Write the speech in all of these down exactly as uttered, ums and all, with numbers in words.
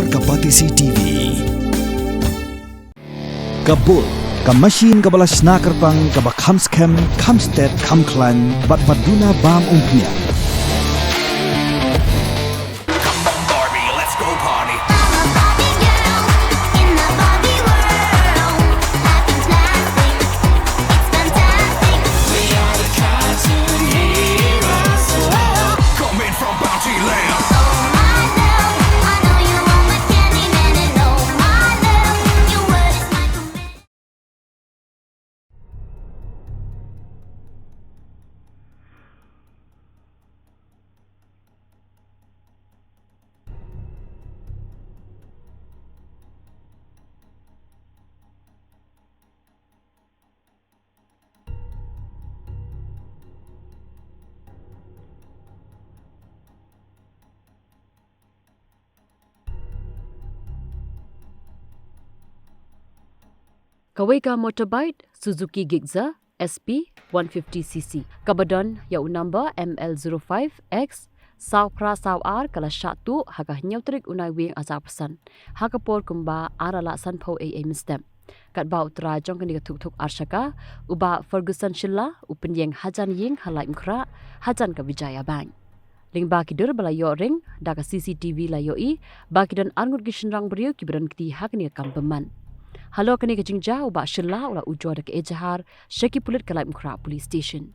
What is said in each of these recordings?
Ka Batesi T V. Ka Bull, ka machine kaba la shna kyrpang, kaba kham skhem, kham stet, kham khlaiñ, bad ba duna bam umphniang. Kawei ka motorbike Suzuki Gixxer S P one fifty C C, kaba don ïa u number M L zero five X saw phra saw ar, ka la shah tuh ha ka hynñiew tarik u Naiwieng ar hajar arphew san, ha ka por kumba ar la sanphew ei ei mynstep. Katba u trai jong kane ka thuk thuk ar shaka, u Bah Ferguson Shylla, u pynïeng hajan ïing ha Laitumkhrah, hajan ka Vijaya Bank. Lyngba ki dur ba la ïoh ring da ka C C T V la ïohi ba ki don arngut ki shynrang briew kiba don kti ha kane ka kam bymman. Halor kane ka jingjia, u Bah Shylla u la ujor da ka ejahar sha ki pulit ka Laitumkhrah Police Station.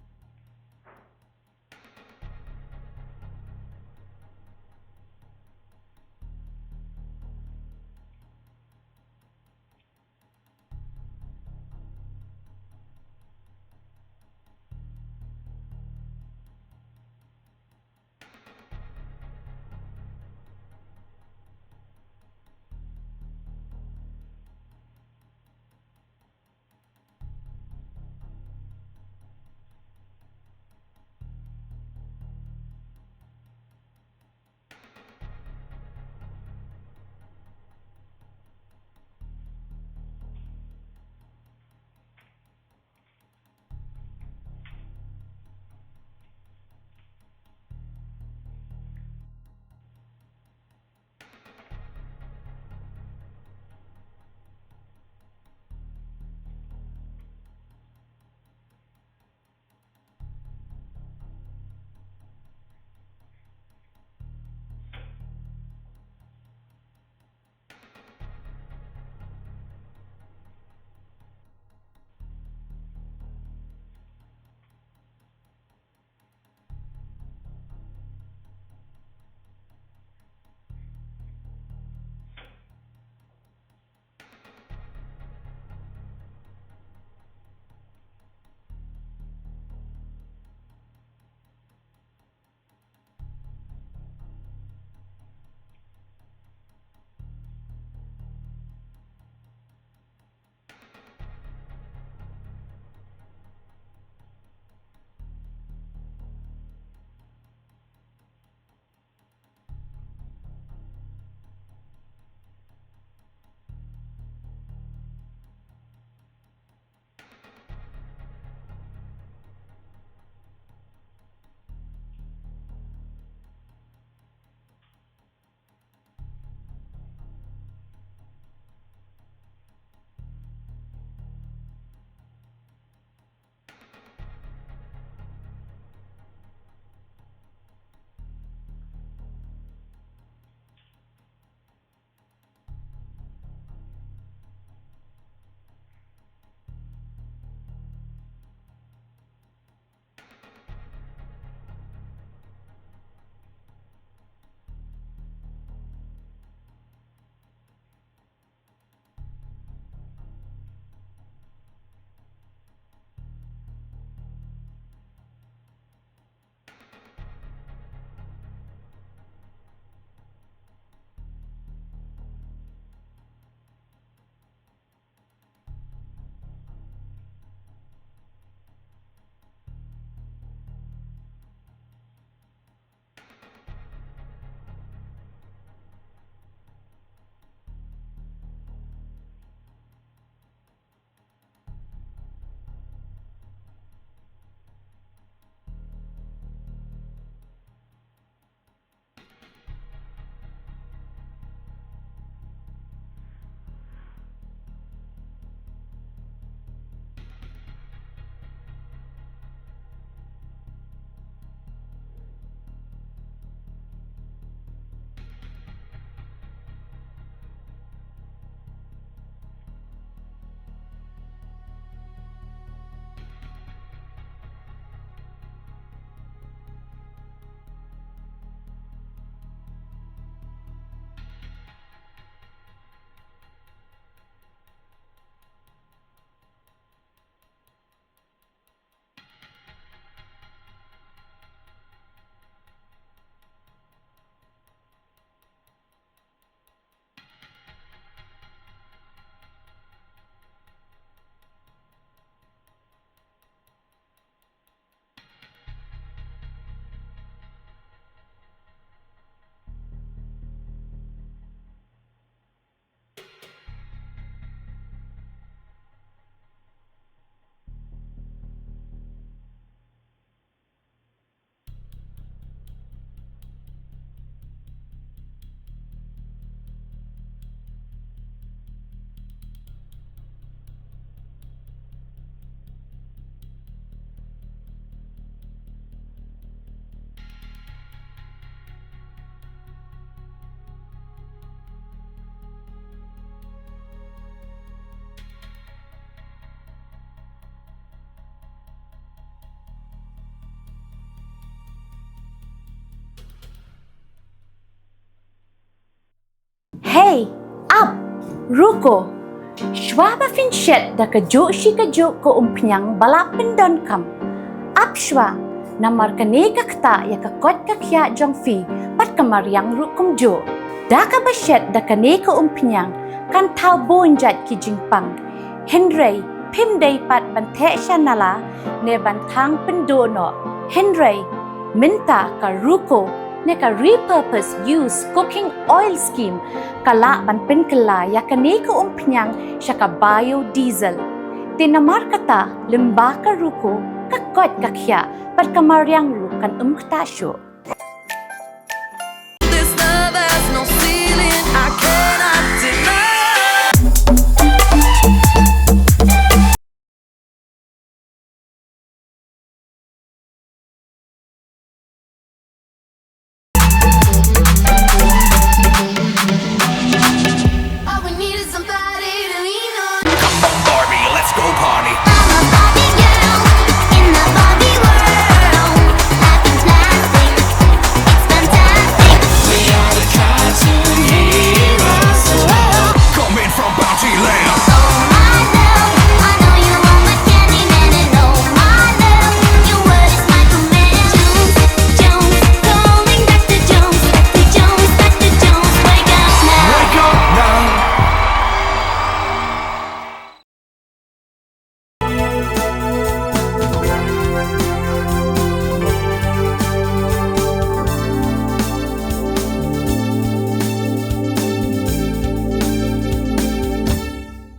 Ap, ruko. Shwa ba phin shet da kajuh shi kajuh ka umphniang ba la pyndonkam, ap shwa, namar kane ka ktah ïa ka koit ka khiah jong phi bad ka mariang ruh kumjuh. Da kaba shet da kane ka umphniang kan thaw bun jait ki jingpang. Hynrei phim dei pat ban theh sha nala ne ban thang pynduh noh. Hynrei mynta ka ruko ne ka repurpose use cooking oil scheme ka lah ban pynkylla ïa kane ka umphniang sha ka biodiesel. Te namar kata, lyngba ka ruko, ka koit ka khiah bad ka mariang ruh kan ym ktah shuh.